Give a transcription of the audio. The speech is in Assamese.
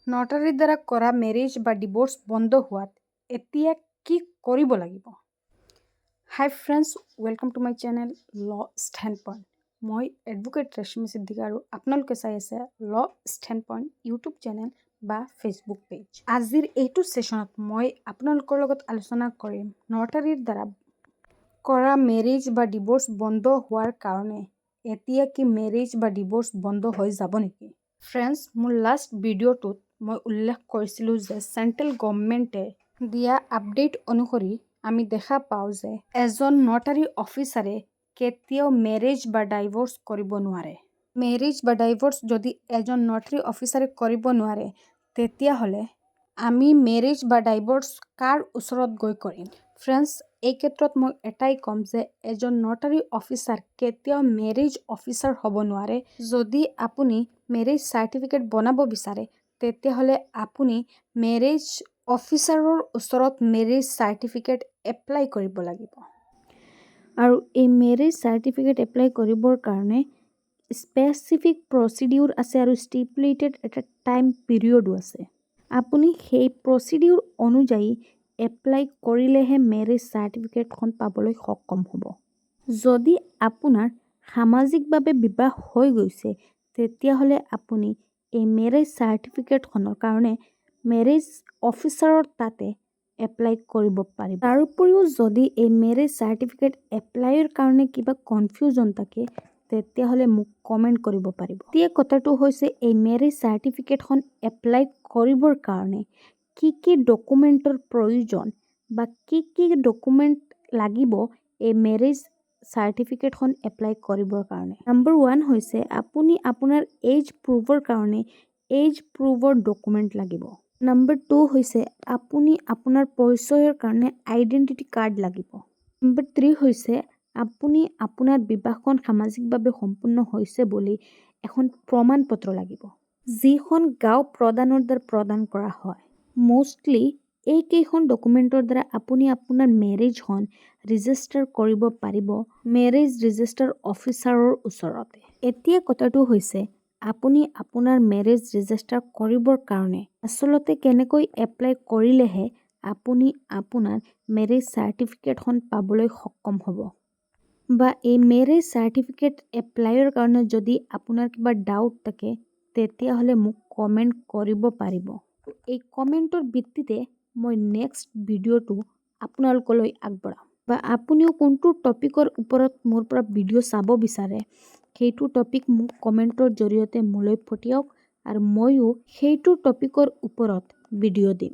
নটাৰীৰ দ্বাৰা কৰা মেৰেজ বা ডিভ'ৰ্চ বন্ধ হোৱাত এতিয়া কি কৰিব লাগিব? Hi friends, welcome to my channel Law Stand Point. মই এডভকেট ৰেশ্মি সিদ্দিকা আৰু আপোনালোকে চাই আছে ল ষ্টেণ্ড পইণ্ট ইউটিউব চেনেল বা ফেচবুক পেজ। আজিৰ এইটো ছেশ্যনত মই আপোনালোকৰ লগত আলোচনা কৰিম, নটাৰীৰ দ্বাৰা কৰা মেৰেজ বা ডিভ'ৰ্চ বন্ধ হোৱাৰ কাৰণে এতিয়া কি মেৰেজ বা ডিভ'ৰ্চ বন্ধ হৈ যাব নেকি? ফ্ৰেণ্ডছ, মোৰ লাষ্ট ভিডিঅ'টোত মই উল্লেখ কৰিছিলোঁ যে চেণ্ট্ৰেল গভমেণ্টে দিয়া আপডেট অনুসৰি আমি দেখা পাওঁ যে এজন নটাৰী অফিচাৰে কেতিয়াও মেৰেজ বা ডাইভ'ৰ্চ কৰিব নোৱাৰে। মেৰেজ বা ডাইভ'ৰ্চ যদি এজন নটাৰী অফিচাৰে কৰিব নোৱাৰে, তেতিয়াহ'লে আমি মেৰেজ বা ডাইভ'ৰ্চ কাৰ ওচৰত গৈ কৰিম? ফ্ৰেণ্ডছ, এই ক্ষেত্ৰত মই এটাই ক'ম যে এজন নটাৰী অফিচাৰ কেতিয়াও মেৰেজ অফিচাৰ হ'ব নোৱাৰে। যদি আপুনি মেৰেজ চাৰ্টিফিকেট বনাব বিচাৰে, তেতিয়াহ'লে আপুনি মেৰেজ অফিচাৰৰ ওচৰত মেৰেজ চাৰ্টিফিকেট এপ্লাই কৰিব লাগিব। আৰু এই মেৰেজ চাৰ্টিফিকেট এপ্লাই কৰিবৰ কাৰণে স্পেচিফিক প্ৰচিডিউৰ আছে আৰু ষ্টিপুলেটেড এটা টাইম পিৰিয়ডো আছে। আপুনি সেই প্ৰচিডিউৰ অনুযায়ী এপ্লাই কৰিলেহে মেৰেজ চাৰ্টিফিকেটখন পাবলৈ সক্ষম হ'ব। যদি আপোনাৰ সামাজিকভাৱে বিবাহ হৈ গৈছে, তেতিয়াহ'লে আপুনি এই মেৰেজ চাৰ্টিফিকেটখনৰ কাৰণে মেৰেজ অফিচাৰৰ তাতে এপ্লাই কৰিব পাৰিব। তাৰ উপৰিও যদি এই মেৰেজ চাৰ্টিফিকেট এপ্লাইৰ কাৰণে কিবা কনফিউজন থাকে, তেতিয়াহ'লে মোক কমেণ্ট কৰিব পাৰিব। এতিয়া কথাটো হৈছে, এই মেৰেজ চাৰ্টিফিকেটখন এপ্লাই কৰিবৰ কাৰণে কি কি ডকুমেণ্টৰ প্ৰয়োজন বা কি কি ডকুমেণ্ট লাগিব এই মেৰেজ চাৰ্টিফিকেটখন এপ্লাই কৰিবৰ কাৰণে? নাম্বাৰ 1 হৈছে, আপুনি আপোনাৰ এজ প্ৰুভৰ কাৰণে এজ প্ৰুভৰ ডকুমেণ্ট লাগিব। নাম্বাৰ 2 হৈছে, আপুনি আপোনাৰ পৰিচয়ৰ কাৰণে আইডেণ্টিটি কাৰ্ড লাগিব। নাম্বাৰ 3 হৈছে, আপুনি আপোনাৰ বিবাহখন সামাজিকভাৱে সম্পূৰ্ণ হৈছে বুলি এখন প্ৰমাণ পত্ৰ লাগিব, যিখন গাঁও প্ৰধানৰ দ্বাৰা প্ৰদান কৰা হয়। মষ্টলি এইকেইখন ডকুমেণ্টৰ দ্বাৰা আপুনি আপোনাৰ মেৰেজখন ৰেজিষ্টাৰ কৰিব পাৰিব মেৰেজ ৰেজিষ্টাৰ অফিচাৰৰ ওচৰতে। এতিয়া কথাটো হৈছে, আপুনি আপোনাৰ মেৰেজ ৰেজিষ্টাৰ কৰিবৰ কাৰণে আচলতে কেনেকৈ এপ্লাই কৰিলেহে আপুনি আপোনাৰ মেৰেজ চাৰ্টিফিকেটখন পাবলৈ সক্ষম হ'ব বা এই মেৰেজ চাৰ্টিফিকেট এপ্লাইৰ কাৰণে যদি আপোনাৰ কিবা ডাউট থাকে, তেতিয়াহ'লে মোক কমেণ্ট কৰিব পাৰিব। এই কমেণ্টৰ ভিত্তিতে মই নেক্সট ভিডিঅ'টো আপোনালোকলৈ আগবঢ়াম। বা আপুনিও কোনটো টপিকৰ ওপৰত মোৰ পৰা ভিডিঅ' চাব বিচাৰে, সেইটো টপিক মোক কমেণ্টৰ জৰিয়তে মোলৈ পঠিয়াওক আৰু ময়ো সেইটো টপিকৰ ওপৰত ভিডিঅ' দিম।